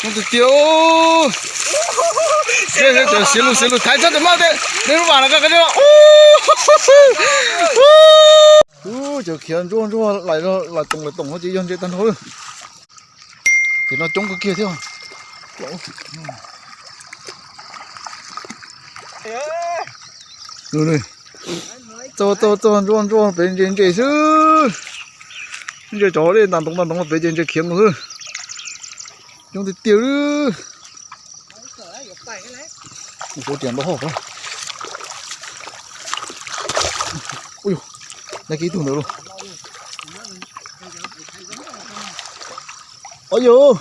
Coob tiag tiag. Xiav lug xiav lug thaiv txhob tus maj tej, nej lub vas no koj qab. Ub, cov khiav ntsuag ntsuag lais lais toom lais toom no ces yog ntses tag nrho lawm. Ces no coob kawg kiag thiab. Txog txog txog ntsuag ntsuag pem ntses ntses xwb. Ntses cov dej ntas ntoo ntas ntoo pem ces ntses khiav nkaus xwb. Coob tiag tiag li. Ua tias ntau hauj. Ui, nag kib tug ntawd lauj. Os yawg,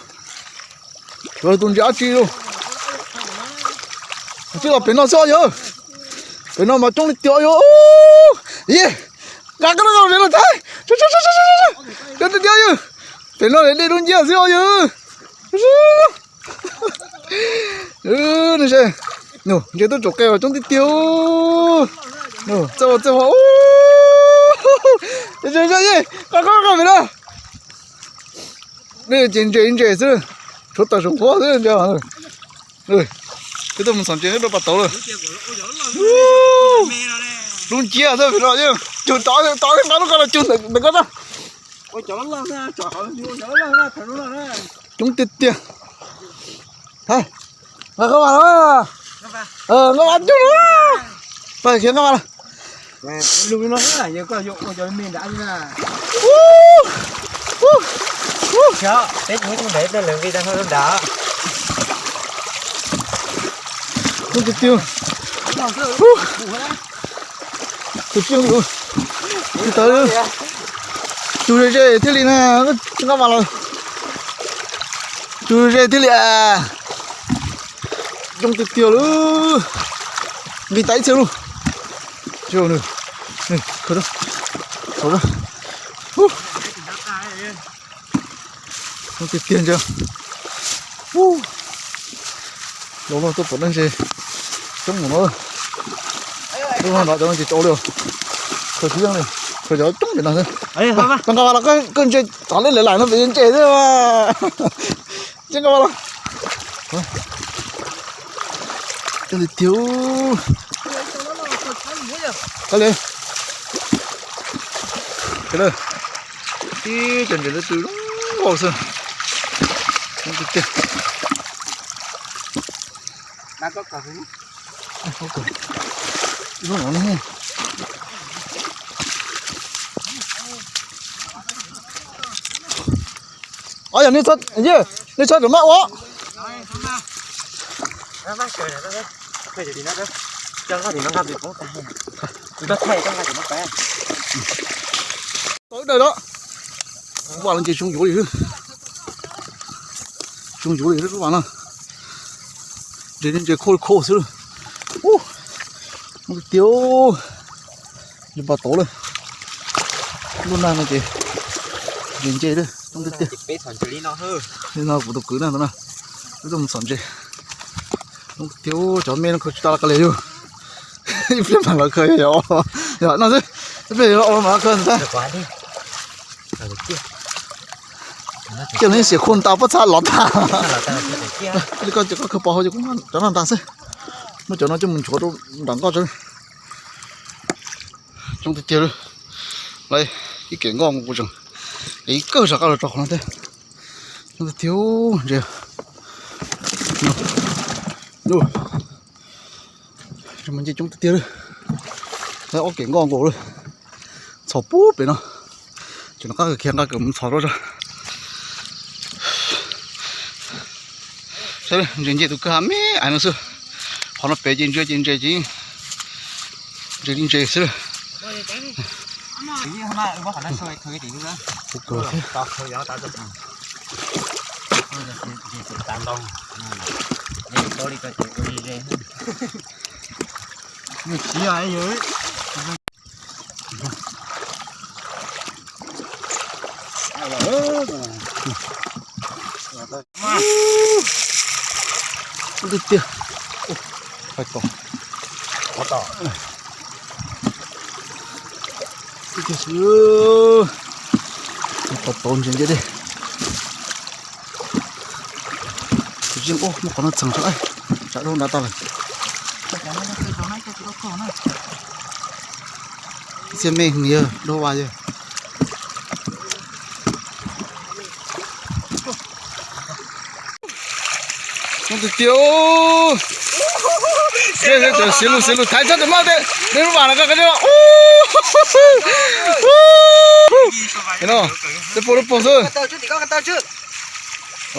tus ntses dab tsi lauj? Tsis los pem no xwb os yawg. Pem no mas coob li tiag os yawg. Ye, nqa koj lub pem no thaij. Coob tiag tiag yawg. Pem no dej dub nciab xwb os yawg. Nws, ntses tub tsaum qe coob tiag tiag. Txawj txawj. Ye, qab qab qab pem no. Nej ces ntses ntses xwb, tshuav tawm saum nqhuab xwb ntses. Twb tuaj mus txhom ntses rau pas tauv lawm. Lub nciab xwb pem no, cug tod tod nqa lub ko los cug ntawm ko na. Coob tiag tiag. Nqa qab vas los, nqa vas cug los, pab khiav nqa vas los. Coob tiag tiag. Tus tsis tau, cug ze ze thiaj li na, tsis nqa vas los. Cug ze thiaj li. Coob tiag tiag lauj. Nqis tas ib txhia lauj. Coob tiag tiag ntses. Los no tuaj pom dab ntses coob mus no. Lub no nrad cov no ces tsau li. Khaws tsis yeej li, khaws cov coob pem no xwb. Koj nqa vas los, koj ntses txav li lawv lais no pem ntses xwb. Ntses nqa vas los. Coob tiag tiag. Koj li. Tib cov ntses ntawd tw zoo nkauj xwb. Coob tiag tiag. Ob yog nej txhob, nej txhob ram maj ua. Tau ib daim los. Lub vas no ces zoo yuav li, zoo yuav li lub vas no. Ntses ntses khov khov xwb. Ub, tiag, ntses pas tauv lawm. Lub nag no ces ntses ntse lawm, coob tiag tiag. Li no kuv tus kwv na, wb tuaj mus txhom ntses. Coob tiag, cov me no khaws tsis tas los kav liam yus. Ib pliag mam los khaws yom, yom no xwb. Ib pliag los mam los khaws ntag. Cia li xiam khuj nta pob txha los tag. Li koj ces koj khaws pov hauv ces kuv cov no ntag xwb. Muab cov no coj mus nchuav rau nram nkoj tso. Coob tiag tiag li. Lawv ib kem nkoj mus kuv tseem ib kawg saum qab los tso qhov no thiab. Coob tiag tiag ntses. Coob tiag tiag li. Lawv ob kem nkoj nkaus li. Txhom pub pem no. Ces nws qab kawg khiav nqa kawg mus txhom rau tso. Saib ntses nce tus kwj ha me ais no xwb. Qhov no pem ces ntsia ces ntses ces ntses li ntses xwb. Tiag tiag. Hais tos. Tiag tiag xwb. Tau tau ntses ntse dej. Yeej ua muaj qhov no txheem rau, tsam dua nrad tau lawm. Txia me hwm yawg dua vas yawg. Tiag tiag. Siav lus siav lus thaiv txhob tus maj tias nej lub vas no koj qab no. Tej pog lub pog xwb.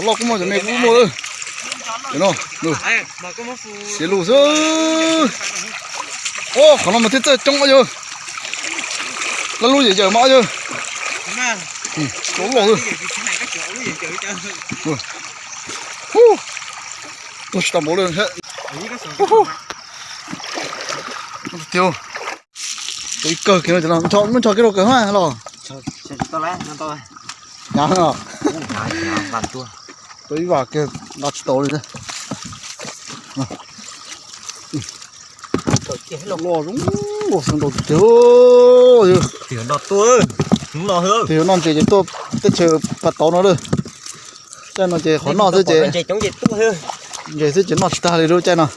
Loj kuj muaj, cov me kuj muaj. Siav lus xwb. Qhov no mas thiaj txawj coob yawg. Laj lub yawm yawm mas yawg. Coob loj xwb. Tuag tsis tau npaum li. Tiag. Tus ib kawg kiag no, muab ncho kiag rau kawg mas los. Hnyav no. Tus ib vas kiag nqa tsis tau li. Loj zoo, ua xeev nraus tiag. Tig noj ntses ces tuaj teb chaws Pas Tauv no lawm. Caij no ces qhov noj xwb ces, ntses xwb ces noj tsis tag li lub caij no.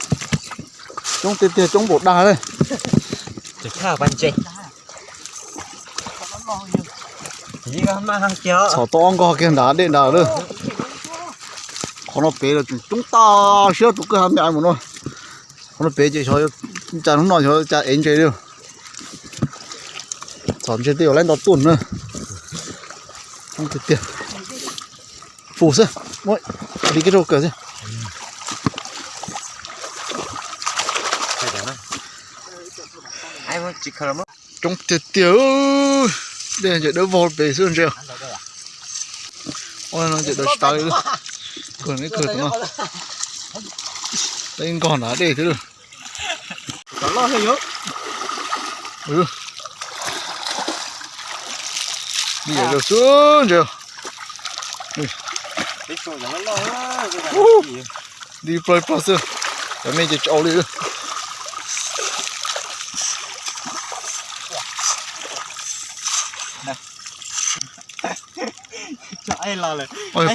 Coob tiag tiag, coob npaum dag li. Txhom tau ob nkoj kiag nrad dej nrad lawm. Qhov no pem los tseem coob tas siab, tus kwj ha me mus no. Qhov no pem ces xyov cas hnub no xyov cas ev ntses li. Txhom ntses tej yuav lab nto tuaj na. Coob tiag tiag. Fus xwb, muab li kib rau kawg xwb. Coob tiag tiag. Dej ces dawb vog pem xwb ntse. Ua no ces daws tsis tas li. Kawg ne kawg tus no. Ib nkoj nrad dej xwb. Li yam xwb ntse. Li plog plog xwb, cov me ces tsis au li.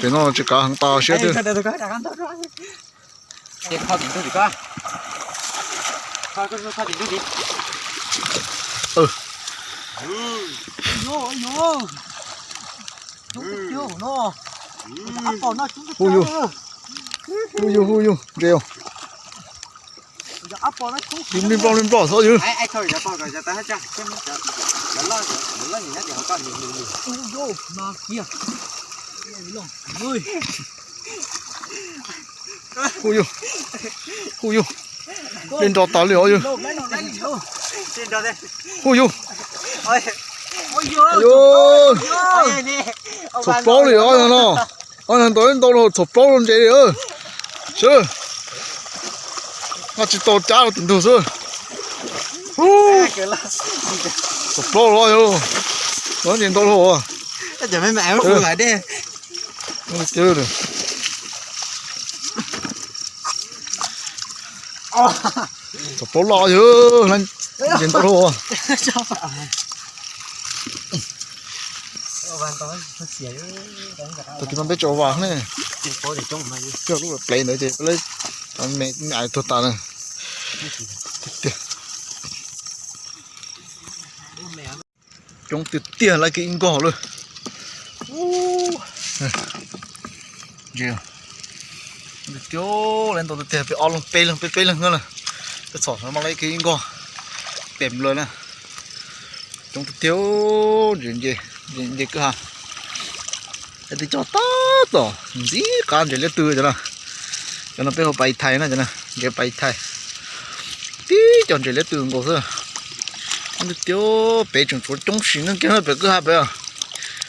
Pem no tsis kav heev tas siab tiag. Hu yug, hu yug, hu yug, ntse. Li nploj li nploj xwb yug. Hu yug, hu yug, dej nro tas li os yug. Hu yug, txhaum plaub li os no. Ob ntawd ntau los txhaum plaub los ntse li. Sawv, nqa tsis tau cab los tim ntug xwb. Txhaum plaub los yog, los ntse ntau los. Txhaum plaub los yog, ntse ntau los. Tag kis no peb tso vas ne, coj lub plev ntawd ces me me tuag tas na. Coob tiag tiag, lawv kiag ib nkoj lawm. Tiag, lawv ntau tiag tiag, peb ob leeg peb leeg peb peb leeg na. Peb txhom mas lawv kiag ib nkoj pem lawm na. Coob tiag tiag, ntses, ntses, ntses kwj ha. Tib co tab tom ntxim qab ntses liab tw cov no. Cov no peb hu pais thais na, cov no ntses pais thais. Tib co ntses liab tw nkaus xwb. Tiag, pem tseem tshuav coob sim neej kiag na, pem kwj ha pem.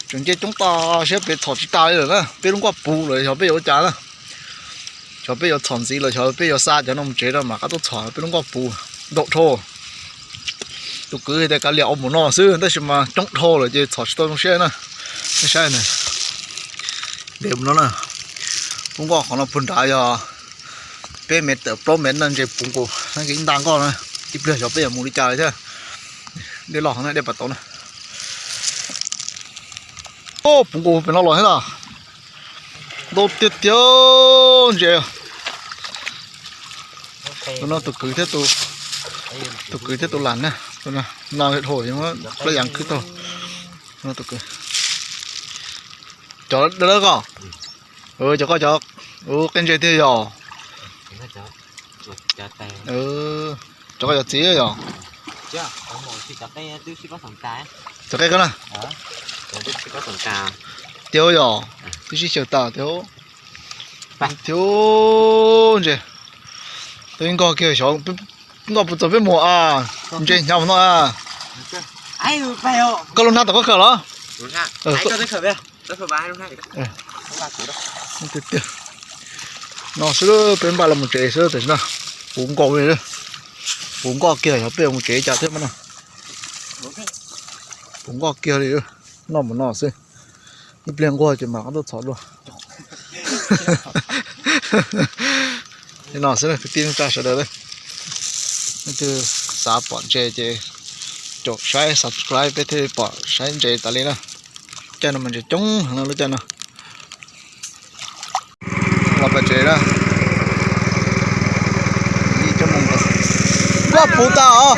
Tseem nce coob tas siab, pem txhom tsis tas li lawm na, peb lub nkuaj puv lawm xyov peb yuav ua cas na. Xyov peb yuav txhom ntxiv los xyov peb yuav xa cov no mus tsev rau mam qab tuaj txhom, peb lub nkuaj puv ntau dhau. Tus kwv hais tias kav liam ua mus no xwb, tab sis mas coob dhau lawm ces txhom tsis tau zoo siab na. Nej saib na, de mus no na. Lub nkuaj qhov no puag nrad yog peb mev tawm plaub mev na, ntses puv nkaus ib nta nkoj na. Ib pliag xyov peb yuav mus li cas li thiab. Dej loj heev na, dej pas tauv na. Puv nkaus pem no los thiab na. Ntau tiag tiag. Ntses, tus no tus kwv thiab tus, tus kwv thiab tus lam na, tus no no dhau, plab yas khwb tau. No tus kwv, cov dawb dawb ko, cov ko cov, qe ntses tiag yog. Cov ko cov txiv yog. Cov qe ko na, tiag yog, twb sib xyaw tas tiag. Tiag ntses, twb nkoj kiag xyov nkoj puas txog peb mus a, ntses hnyav mus no a. Koj lub hnab tom koj khaws los? No xwb, peb npaj los mus tsev xwb tam sim no. Puv nkaus li, puv nkoj kiag xyov peb mus tsev cas thiab mas no. Puv nkoj kiag li, noj mus no xwb. Ib pliag nquag ces mam qab tuaj txhom dua. Li no xwb kwv tij neej tsa sawv daws, leej twg xav pom ntses ces caum saib subscribe peb thiaj li pom saib ntses tas li na. Caij no mas ntses coob heev na lub caij no. Los pem tsev na. Ib coob moo, koj puv tas os.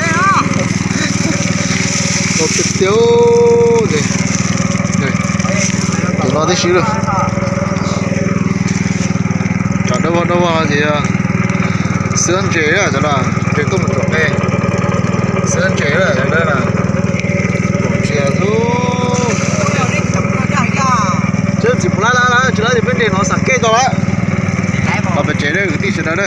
Tiag tiag, tus no tib si lawm. Tsam dawb vog dawb vog ces yog xwb ntses, cov no ntses tuaj mus tsom qe, xwb ntses lawm cov dawb na. Tsis xub, tsis txim puv lab lab, tsis lab ces peb nres no xam kej tau lawm. Los pem tsev kwv tij sawv daws na.